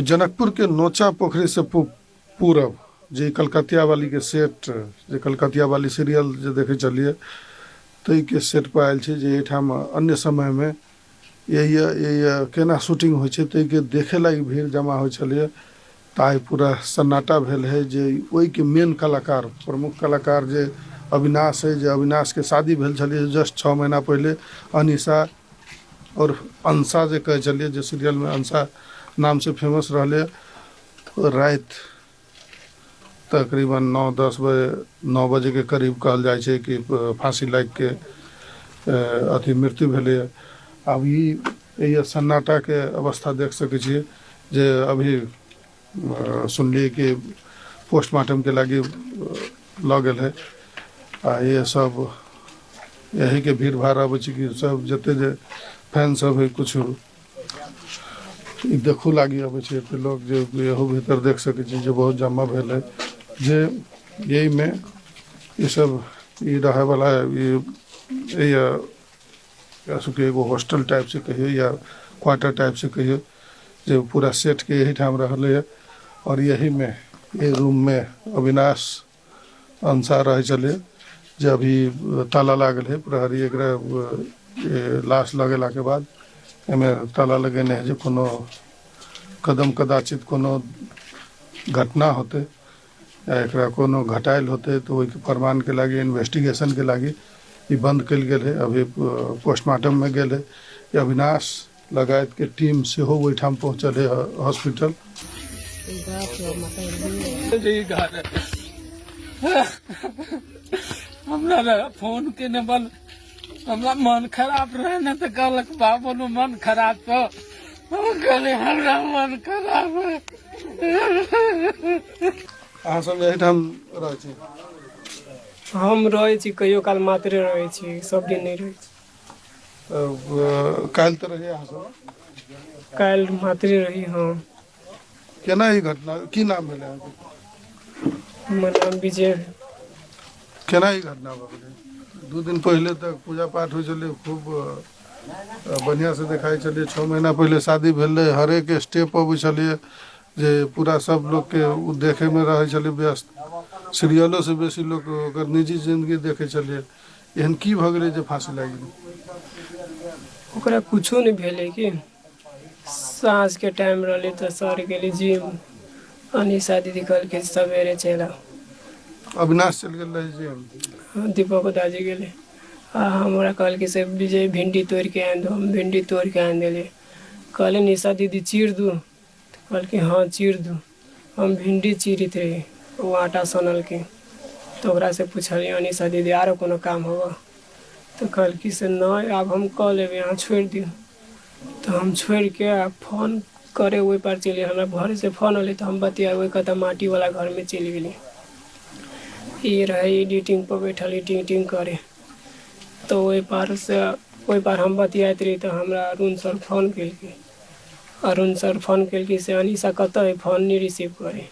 जनकपुर के नोचा पोखरी से पूरब जे कलकतिया वाली के सेट, जे कलकतिया वाली सीरियल जे देखै छलियै ताहिके सेट पर आयल छी, जे एहिठाम अन्य समयमे यही केना शूटिंग होइ छै ताहिके देखै लागि भीड़ जमा होइ छलैए। तऽ आइ पूरा सन्नाटा भेल है, जे ओहिके मेन कलाकार, प्रमुख कलाकार जे अविनाश है, जे अविनाशके शादी भेल छलै जस्ट 6 महीना पहिले अनिशा आओर अंशा जे कहै छलियै, जे सीरियलमे अंशा नामसँ फेमस रहलै। राति तकरीबन 9-10 बजे, 9 बजेके करीब कहल जाइ छै कि फाँसी लागिके अथी मृत्यु भेलैए। आब ई एहि सन्नाटाके अवस्था देख सकै छियै, जे अभी सुनलियै कि पोस्टमार्टमके लागि लऽ गेल है। आ ये सब यहीके भीड़ भाड़ अबै छै कि सब जते जे फैन सब है, किछु ई देखू लागि अबै छै एते लोग, जे इहो भीतर देख सकै छी जे बहुत जमा भेल है, जे एहिमे ई सब ई रहैवला ई एकरा सबके एगो हॉस्टल टाइप से कहियौ या क्वार्टर टाइप से कहियौ, जे पूरा सेटके एहिठाम रहलैए आओर यहीमे एहि रूममे अविनाश अंसार रहै छलै, जे अभी ताला लागल है। प्रहरी एकरा लाश लगेलाके बाद एहिमे ताला लगेने है, जे कोनो कदम कदाचित कोनो घटना होतै या एकरा कोनो घटायल होतै तऽ ओहिके प्रमाणके लागि, इन्वेस्टिगेशनके लागि ई बंद कयल गेल है। अभी पोस्टमार्टममे गेल है। अविनाश लगायतके टीम सेहो ओहिठाम पहुँचल है हॉस्पिटल। हमरा रहे फोन केने बल, हमरा मन खराब रहे ने, तऽ कहलक बाबू मन खराब छौ। हम कहलियै हमरा मन खराब है। अहाँ सब एहिठाम रहै छी? हम रहै छी, कहियो काल मात्रे रहै छी, सब दिन नहि रहै छी। काल्हि तऽ रहियै अहाँ सब? काल्हि मात्रे रही, हँ। केना ई घटना, की नाम भेलै अहाँके? हमर नाम विजय भेल। केना ई घटना भऽ गेलै? 2 दिन पहिले तक पूजा पाठ होइ छलै, खूब बढ़िआँसँ देखाइ छलै। 6 महीना पहिले शादी भेलै, हरेक स्टेप अबै छलियै जे पूरा सब लोकके ओ देखैमे रहै छलै व्यस्त। सीरियलोसँ बेसी लोक ओकर निजी जिन्दगी देखै छलियै। एहन की भऽ गेलै जे फाँसी लागि गेलै? ओकरा कुछो नहि भेलै कि साँझके टाइम रहलै तऽ सर गेलै जिम, अनिशा दीदी कहलकै सवेरे चलि आउ। अविनाश चलि गेल रहै जिम? दीपको दाजी गेलै आ हमरा कहलकै से विजय भिंडी तोड़िके आनि दो। हम भिंडी तोड़िके आनि देलियै। कहलियै निशा दीदी चीर दू? तऽ कहलकै हँ चीर दू। हम भिंडी चीरैत रही, ओ आटा सनलकै, तऽ ओकरासँ पुछलियै अनिशा दीदी आरो कोनो काम होबऽ? तऽ कहलकै से नहि, आब हम कऽ लेबै, अहाँ छोड़ि दियौ। तऽ हम छोड़िके आ फोन करे ओहि पार चलि गेलियै। हमरा घरेसँ फोन अयलै तऽ हम बतियाबै कतऽ माटीवला घरमे चलि गेलियै। ई रहै एडिटिंग पर बैठल एडिटिंग करे, तऽ ओहि पारसँ ओहि पार हम बतियाइत रही तऽ हमरा अरुण सर फोन केलकै। अरुण सर फोन केलकै से अनिशा कतऽ है, फोन नहि रिसीव करे,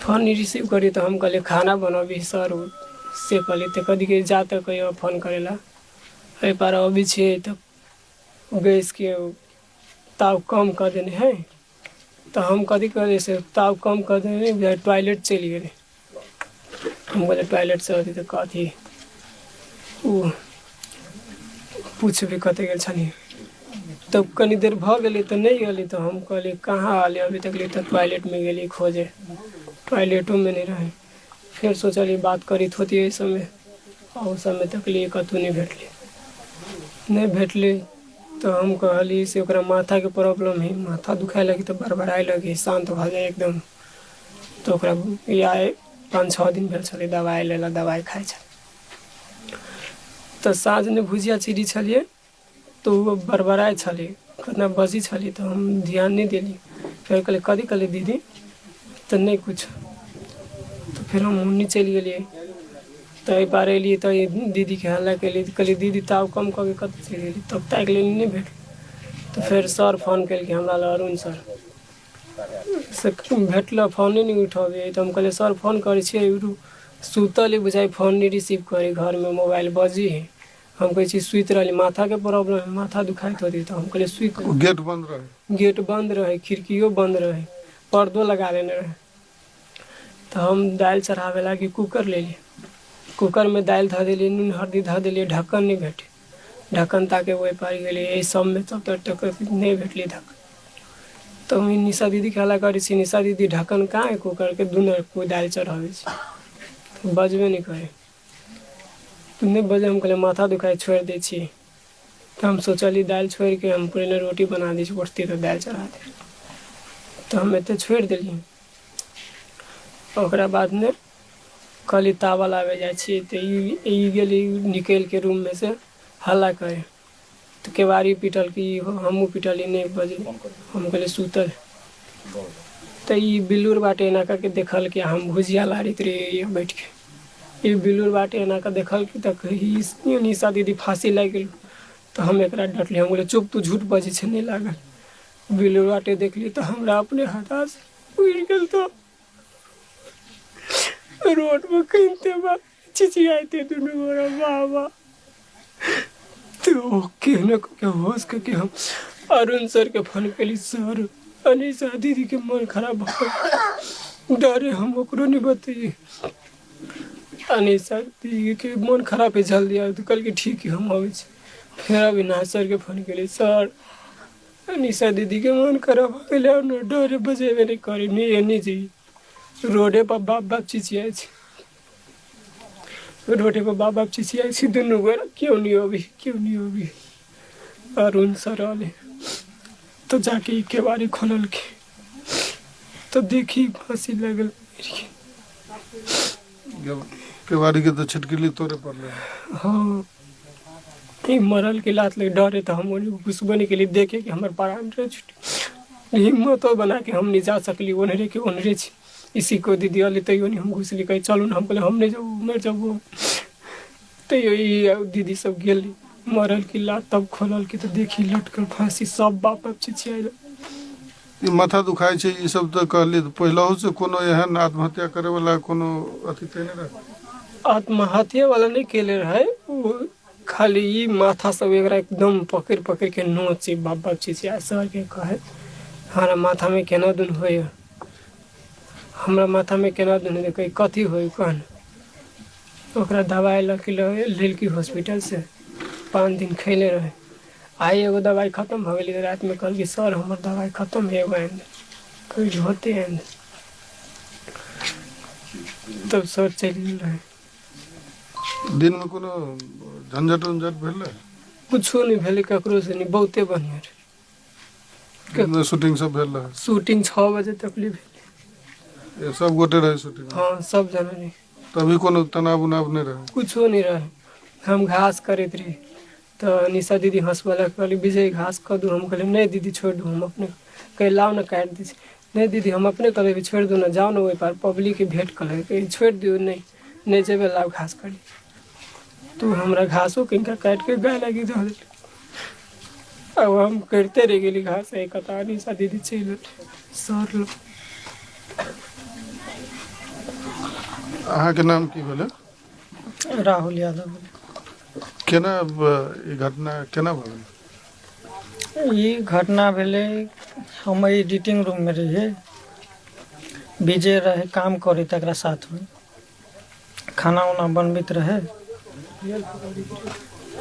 फोन नहि रिसीव करी। तऽ हम कहलियै खाना बनबी सर, से कहलियै। तऽ कहलकै जा तऽ कहियो फोन करै लए। एहि पार अबै छियै तऽ गैसके ताव कम कऽ देने है। तऽ हम कथी कहलियै से ताव कम कऽ देने है, टॉयलेट चलि गेलै। हम कहलियै टॉयलेटसँ अथी तऽ कथी ओ पुछबै कतऽ गेल छलियै। तब कनी देर भऽ गेलै तऽ नहि गेलै। तऽ हम कहलियै कहाँ एलै अभी तक? तऽ टॉयलेटमे गेलियै खोजे, टॉयलेटोमे नहि रहै। फेर सोचलियै बात करैत होती एहि सबमे, आ ओ सबमे तकलियै, कतहु नहि भेटलै, नहि भेटलै। तऽ हम कहलियै से ओकरा माथाके प्रॉब्लम हइ, माथा दुखाय लगै तऽ बड़बड़ाय लगै, शान्त भऽ जाइ एकदम। तऽ ओकरा या 5-6 दिन भेल छलै दबाइ लेला, दबाइ खाइ छलै। तऽ साँझमे भुजिया चिरै छलियै तऽ ओ बड़बड़ाइ छलै, कतना बजै छलै, तऽ हम ध्यान नहि देलियै। फेर कहलियै कथी कहलियै दीदी? तऽ नहि किछु। तऽ फेर हम ओन्नी चलि गेलियै। तऽ एहि पार एलियै तऽ दीदीके हल्ला केलियै, तऽ कहलियै दीदी ताव कम कऽ के कतऽ चलि गेलियै? तब ताकि लेली, नहि भेटल। तऽ फेर सर फोन केलकै हमरा लग, अरुण सर से भेटल, फोने नहि उठबै। तऽ हम कहलियै सर फोन करै छियै, सुतल बुझाइ, फोन नहि रिसीव करै, घरमे मोबाइल बजै हइ, हम कहै छी सुति रहली, माथाके प्रॉब्लम है, माथा दुखाइत होती, तऽ हम कहलियै सुति। ओ गेट बंद रहे? गेट बंद रहै, खिड़कियो बंद रहै, पर्दो लगा लेने रहै। तऽ हम दालि चढ़ाबै लागी कूकर लेलियै, कूकरमे दालि धऽ देलियै, नून हरदि धऽ देलियै, ढक्कन नहि भेटै। ढक्कन ताके ओहि पार गेलियै, एहि सबमे तब तक नहि भेटलै ढक्कन। तऽ हम निशा दीदीके हल्ला करै छी, निशा दीदी, ढक्कन कहाँ है कूकरके? दुनू कोइ दालि चढ़ाबै छी तऽ बजबे नहि करै, नहि बजलै। हम कहलियै माथा दुखाइ, छोड़ि दै छी। तऽ हम सोचलियै दालि छोड़िके हम पहिने रोटी बना दै छी, उठतै तऽ दालि चढ़ा देबै। तऽ हम एते छोड़ि देलियै। ओकरा बादमे कहली तावा लाबै जाइ छी, तऽ ई गेली निकलिके रूममे से हल्ला करे, तऽ केबाड़ी पिटल कि हमहूँ पिटलियै, नहि बजलै। हम कहलियै सुतल। तऽ ई बिल्लूर बाटे एना कऽ के देखलकै, हम भुजिया लारैत रहियै बैठके। ई बिल्लूर बाटे एना कऽ देखलकै तऽ ई निशा दीदी फाँसी लागि गेल। तऽ हम एकरा डटली, हम कहलियै चुप, तू झूठ बजै छै, नहि लागल। बिल्लूर बाटे देखली तऽ हमरा अपने हताश उड़ि गेल, तऽ रोडमे कनिते बा चिचियाइते दुनू गोरा बाबा। तऽ ओ केहनो कऽ के होश कऽ के हम अरुण सरके फोन केली, सर, अनीसा दीदीके मन खराब भऽ गेल। डरे हम ओकरो नहि बतैयै। अनीसा दीदीके मन खराब है, जल्दी आउ। तऽ कहलकै ठीक है, हम अबै छी। फेर अविनाश सरके फोन केली, सर, अनीसा दीदीके मन खराब भऽ गेलै ने, डरे बजेबे नहि करै, नहि एने जइए, रोडे पर बाप बाप चिचियाइ छै, रोडे पर बाप बाप चिचियाइ छै दुनू गोरा, केओ नहि अबै, केओ नहि अबै। अरुण सर अलै तऽ जाके ई केबाड़ी खोललकै तऽ देखी फाँसी लागल। केवाड़ी के तऽ छिटकिली तोड़े पड़लै? हँ, ई मरल के लात लग डरे तऽ हम ओने घुसबो नहि केली, देखे कि हमर प्राण रे छुटी। हिम्मतो बना के हम नहीं जा सकली, ओन्हरे के ओन्हरे छी। इसी को दीदी अली तैयो नहीं हम घुसली। कही चलू ने, हम कहले हम नहीं जाऊ, मर जाबू। तैयो ई दीदी सब गेली, मरल की लात तब खोलल की तऽ देखी लटकल फांसी, सब बाप बाप चिचियाइल। ई माथा दुखाइ छै ई सब तऽ कहली, तऽ पहिलहु से कोनो एहन आत्महत्या करे वाला कोनो अथी केने रहे? आत्महत्या वाला नहि केले रहै ओ, खाली ई माथा सब एकरा एकदम पकड़ि पकड़ि के नोचे, बाप बाप चिचिया, सरके कहै हमरा माथामे केना दुन होइए, हमरा माथामे केना दुन होइए। कहै कथी होइ कहन। ओकरा दबाइ लऽ के लेलकै हॉस्पिटलसँ, 5 दिन खयले रहै। आइ एगो दबाइ खतम भऽ गेलै। रातिमे कहलकै सर, हमर दबाइ खतम है, एगो आनि दे। कहली होते आनि दे। तब सर चलि गेल रहै। दिनमे कोनो झंझट उंझट भेलै? कुछो नहि भेलै ककरोसँ नहि, बहुते बढ़िआँ रहै। दिनमे शूटिंग सब भेल रहै? शूटिंग 6 बजे तक ले भेलै। ए, सब गोटे रहै शूटिंग? हँ, सब जना रहै। तभी कोनो तनाव उनाव नहि रहै? कुछो नहि रहै। हम घास करैत रही तऽ निशा दीदी हँसबऽ लगल, कहली विजय, घास कऽ दू। हम कहलियै नहि दीदी, छोड़ि दू, हम अपने। कहै लाउ ने, काटि दै छी। नहि दीदी, हम अपने कऽ लेबै, छोड़ि दू ने, जाउ ने ओहि पार, पब्लिकके भेँट कऽ लेबै। कहै छोड़ि दियौ, नहि नहि जेबै, लाउ घास करी। तऽ हमरा घासो कनिका काटि कऽ गाय लागी धऽ देलकै। आब हम करिते रहि गेली घास, एक कता निशा दीदी चलि एलै सर लग। अहाँके नाम की भेलै? राहुल यादव। केना ई घटना केना भऽ गेल? ई घटना भेलै, हम एडिटिंग रूममे रहियै, विजय रहै काम करै तकरा साथमे, खाना उना बनबैत रहै।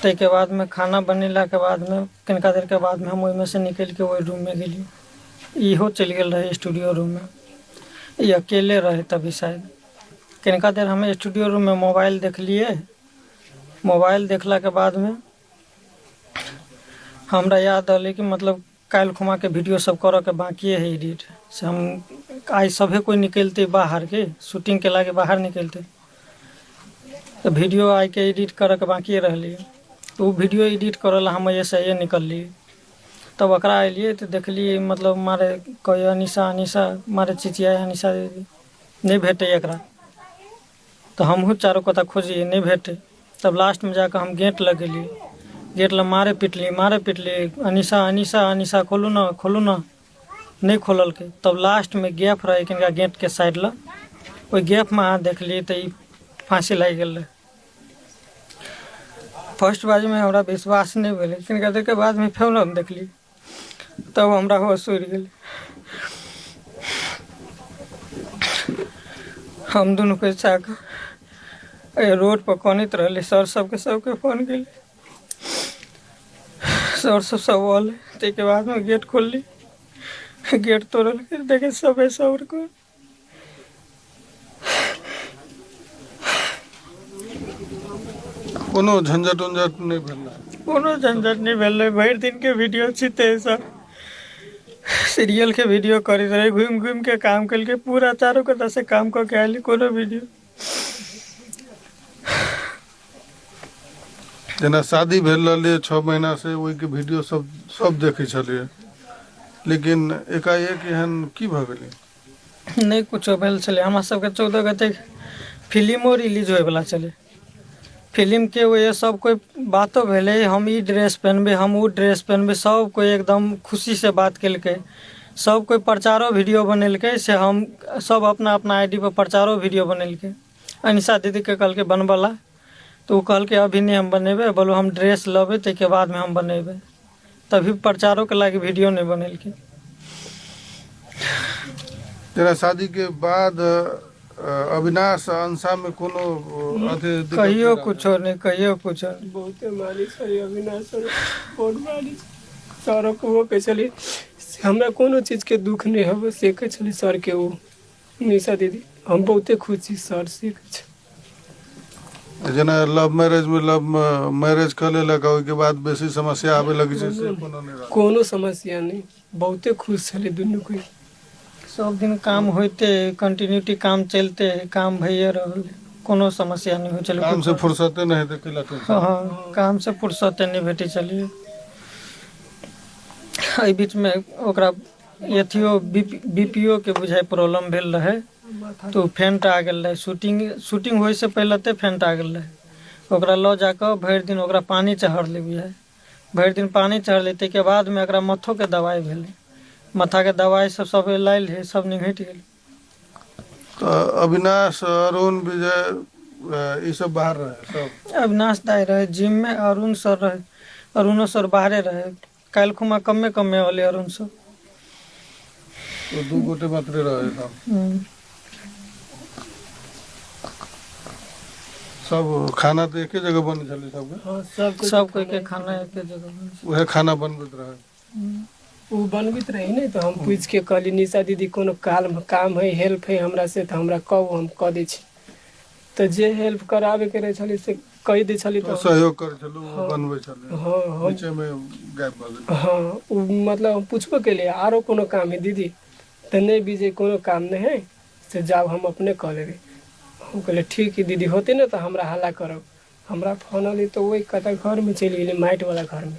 ताहिके बादमे खाना बनेलाके बादमे कनिका देरके बादमे हम ओहिमे से निकलिके ओहि रूममे गेलियै। इहो चलि गेल रहै स्टूडियो रूममे, ई अकेले रहै तभी शायद। कनिका देर हम स्टूडियो रूममे मोबाइल देखलियै। मोबाइल देखलाके बादमे हमरा याद एलै कि मतलब काल्हि खुमाके वीडियो सब करऽके बाँकिए है एडिट, से हम आइ सभे कोइ निकलतै बाहरके, शूटिंगके लागे बाहर निकलतै, तऽ वीडियो आइके एडिट करऽके बाँकिए रहलै। तऽ ओ वीडियो एडिट करऽ लए हम एहिसँ निकललियै। तब ओकरा एलियै तऽ देखलियै, मतलब मारे कहैए अनिशा, अनिशा, मारे चिचियाइ अनिशा दीदी, नहि भेटै एकरा। तऽ हमहूँ चारू कता खोजियै, नहि भेटै। तब लास्टमे जाकऽ हम गेट लग गेलियै, गेट लग मारे पिटलियै, मारे पिटलियै, अनिशा, अनिशा, अनिशा, खोलू ने, खोलू ने। नहि खोललकै। तब लास्टमे गैप रहै कनिका गेटके साइड लग, ओहि गैपमे अहाँ देखलियै तऽ ई फाँसी लागि गेल रहै। फर्स्ट बाजमे हमरा विश्वास नहि भेलै, तनिका देरके बादमे फेर हम देखली तब हमरा होश उड़ि गेलै। हम दुनू कोइ जाकऽ एहि रोडपर कनैत रहली। सर सबके सबके फोन केली, सर सब सब अयलै। ताहिके बादमे गेट खोलली, गेट तोड़लकै, देखै सभे सर को। कोनो झंझट उंझट नहि भेल रहै? कोनो झंझट नहि भेल रहै। भरि दिनके वीडियो छितै सर, सीरियलके वीडियो करैत रहै, घुमि घुमिके काम केलकै पूरा, चारू कतासँ काम कऽ के आयल, कोनो वीडियो। जेना शादी भेल रहलै 6 महीनासँ ओहिके वीडियो सब सब देखै छलियै, लेकिन एकाएक एहन की भऽ गेलै? नहि कुछो भेल छलै। हमरा सबके 14 गते फिल्मो रिलीज होइवला छलै। फिल्मके ओहि सब कोइ बातो भेलै, हम ई ड्रेस पहिनबै, हम ओ ड्रेस पहिनबै। सब कोइ एकदम खुशीसँ बात केलकै, सब कोइ प्रचारो वीडियो बनेलकै, से हम सब अपना अपना I D पर प्रचारो वीडियो बनेलकै। अनिशा दीदीके कहलकै बनबऽ ला, तऽ ओ कहलकै अभी नहि हम बनेबै, बोलो हम ड्रेस लेबै ताहिके बादमे हम बनेबै। तभी प्रचारोके लागि वीडियो नहि बनेलकै। तेरा शादी के बाद अविनाश अंशा में कोनो अथी दिक्कत कहियो नहि रहलै? कुछो नहि, कहियो कुछो नहि। बहुते मालिश सर, अविनाश सर बहुत मालिश। सरक ओहो कहै छली से हमरा कोनो चीजके दुःख नहि होबे, से कहै छली सरके ओ निशा दीदी। हम बहुते खुश छी सर, से कहै छै। जेना लव मैरेज में लव मैरेज कऽ लेलक आ ओहिके बाद बेसी समस्या आबे लगै छै, से कोनो नहि रहल? कोनो समस्या नहि, बहुते खुश छलै दुनू कोइ। सब दिन काम होइते, कंटिन्यूटी काम चलते, काम भइए रहल, कोनो समस्या नहि होइ छलै। काम से फुर्सते नहि हेतै, कैला टेंशन? हँ, काम से फुर्सते नहि भेटै छलै। एहि बीचमे ओकरा अथियो बी पी ओ के बुझाइ प्रॉब्लम भेल रहै, तऽ ओ फेन्ट आ गेल रहै। शूटिंग होइसँ पहिले तऽ फेन्ट आ गेल रहै। ओकरा लऽ जाकऽ भरि दिन ओकरा पानि चढ़लै बुझाइ, भरि दिन पानि चढ़लै। ताहिके बादमे एकरा माथोके दबाइ भेलै, माथाके दबाइ सब सब लायल रहै, सब निघटि गेलै। तऽ अविनाश, अरुण, विजय ई सब बाहर रहे सब? अविनाश दाइ रहै जिममे, अरुण सर रहै, अरुणो सर बाहरे रहै। काल्हि खुमा कमे कमे होलै अरुण सर। तो दू गोटे मात्रे रहे सब? सब खाना तऽ एके जगह बनै छलै सबके? हँ, सब। सब कोइ के खाना एके जगह बनै छै। उएह खाना बनबैत रहै? ओ बनबैत रही ने, तऽ हम पूछिके कहली, निशा दीदी, कोनो काल काम है, हेल्प है हमरा से तऽ हमरा कहू, हम कऽ दै छी। तऽ जे हेल्प कराबैके रहै छलै से कहि दै छली। तो तऽ सहयोग करै छलू, ओ बनबै छलै? हँ, हम बीचेमे गायब भऽ गेल? हँ, ओ मतलब हम पुछबो केलियै, आरो कोनो काम है दीदी? तऽ नहि विजय, कोनो काम नहि है, से जाउ, हम अपने कऽ लेबै। हम कहलियै, ठीक है दीदी, होतै ने तऽ हमरा हल्ला करब। हमरा फोन अयलै तऽ ओहि कतऽ घरमे चलि गेलियै, माटिवला घरमे,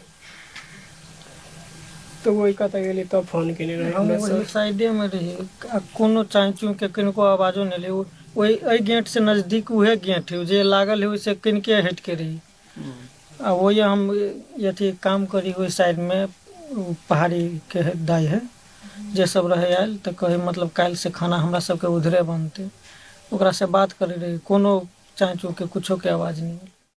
तऽ ओहि कतऽ गेलियै तब फोन केने रहै हम हमरा ओहि सर। साइडेमे रही आ कोनो चाँय चूँके किनको आवाजो नहि एलै। ओहि एहि गेटसँ नजदीक उहे गेट हइ जे लागल हइ, ओहिसँ कनिके हटिके रही आ ओहि हम अथी काम करी। ओहि साइडमे ओ पहाड़ीके दाइ हइ जे सब रहै आयल, तऽ कहै मतलब काल्हिसँ खाना हमरा सबके उधरे बनतै। ओकरासँ बात करै रही, कोनो चाँय चूँके कुछोके आवाज नहि एलै।